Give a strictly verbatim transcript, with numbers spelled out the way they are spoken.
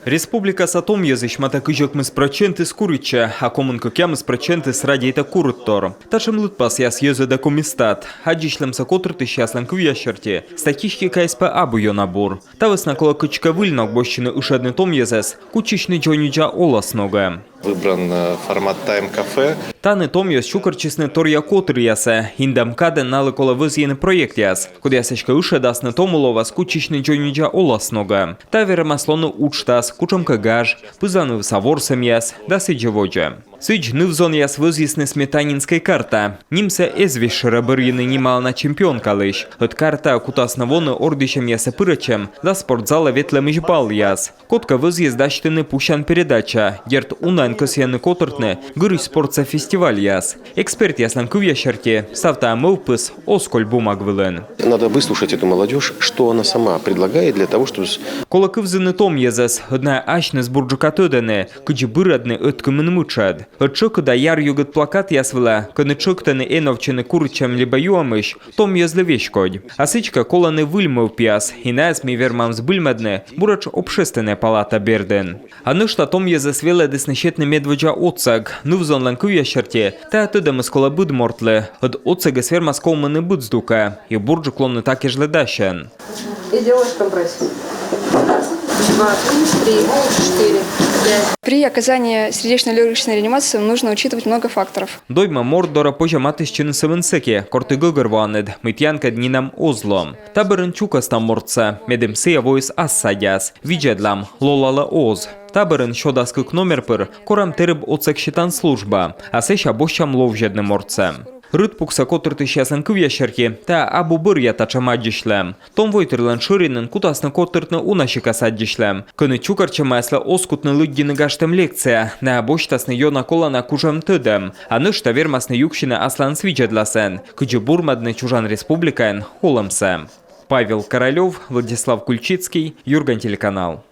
Республикаса том йӧзысь матӧ кызь ӧкмыс прӧчентыс куритчӧ, а комын кӧкъямыс прӧчентыс радейтӧ курыттор. Татшӧм лыдпасъяс йӧзӧдӧ Комистат. Аддзысьлӧмсӧ котыртысьяслӧн кывъяс серти, статистикаыс пӧ абу ёна бур. Та вӧсна колӧ кыдзкӧ выль ног босьтчыны ышӧдны том йӧзӧс кутчысьны дзоньвидза оласногӧ. Выбран э, формат тайм-кафе. Тані том йӧз чукӧртчисны торъя котыръясӧ. Индӧм кадӧ налы колӧ вӧзйыны проектъяс, кодъяс эськӧ ышӧдасны томуловӧс кутчысьны дзоньвидза оласногӧ. Та вермас лоны уджтас, кутшӧмкӧ гаж, пызан вывса ворсӧмъяс да сідзи водзӧ. Сідз, ныв-зонъяс вӧзйисны «Сметанинскӧй карта». Нимсӧ эз весьшӧрӧ бӧрйыны нималана чемпионкалысь. Ӧд картаӧ кутасны воны ордйысьӧмъясӧ пырӧдчӧм да спортзалӧ ветлӧмысь баллъяс. Кодкӧ вӧзйис дасьтыны пусян передача. Дерт, унаӧн кӧсйӧны котыртны гырысь спортса фестивальяс. Экспертъяслӧн кывъяс серти, став тайӧ мӧвпыс оз коль бумаг вылын. Надо выслушать эту молодежь, что она сама предлагает для того, чтобы... Колӧ кывзыны том йӧзӧс, ӧд найӧ асьныс бурджыка тӧдӧны, кыдзи бырӧдны ӧткымын мытшӧд. Ӧд тшӧкыда яръюгыд плакатъяс вылӧ, кӧні тшӧктӧны эновтчыны куритчӧм либӧ юӧмысь, том йӧзлы веськодь. А сідзкӧ колӧны выль мӧвпъяс, и найӧс ми вермам збыльмӧдны буретш Общественнӧй палата бердын. А нӧшта том йӧзӧс велӧдісны сетны медводдза отсӧг. Ныв-зонлӧн кывъяс серти, тайӧ тӧдӧмыс колӧ быд мортлы. Ӧд отсӧгыс вермас ковмыны быд здукӧ, и бурджык лоны та кежлӧ дасьӧн. И делаешь компрессию. Два, три, четыре, пять. При оказании сердечно-лёгочной реанимации нужно учитывать много факторов. Доймӧм морт дорӧ позьӧ матыстчыны сӧмын сэки, кор ті гӧгӧрвоанныд, мый тіянкӧд нинӧм оз ло. Та бӧрын чукӧстам мортсӧ, медым сійӧ воис ас садяс. Видзӧдлам, лолалӧ оз. Та бӧрын сё дас кык номер пыр корам тэрыб отсӧг сетан служба, а сэсся босьтчам ловзьӧдны мортсӧ. Рытпуксӧ котыртысьяслӧн кывъяс серти, тайӧ абу бӧръя татшӧм аддзысьлӧм. Том войтырлӧн шӧринын кутасны котыртны уна сикас аддзысьлӧм, кӧні чукӧртчӧмаяслы оз кутны лыддьыны гажтӧм лекция, найӧ босьтасны ёна колана кужӧм-тӧдӧм, а нӧшта вермасны юксьыны асланыс видзӧдласӧн, кыдзи бурмӧдны чужан республикаын олӧмсӧ. Павел Королёв, Владислав Кульчицкий, «Юрган» телеканал.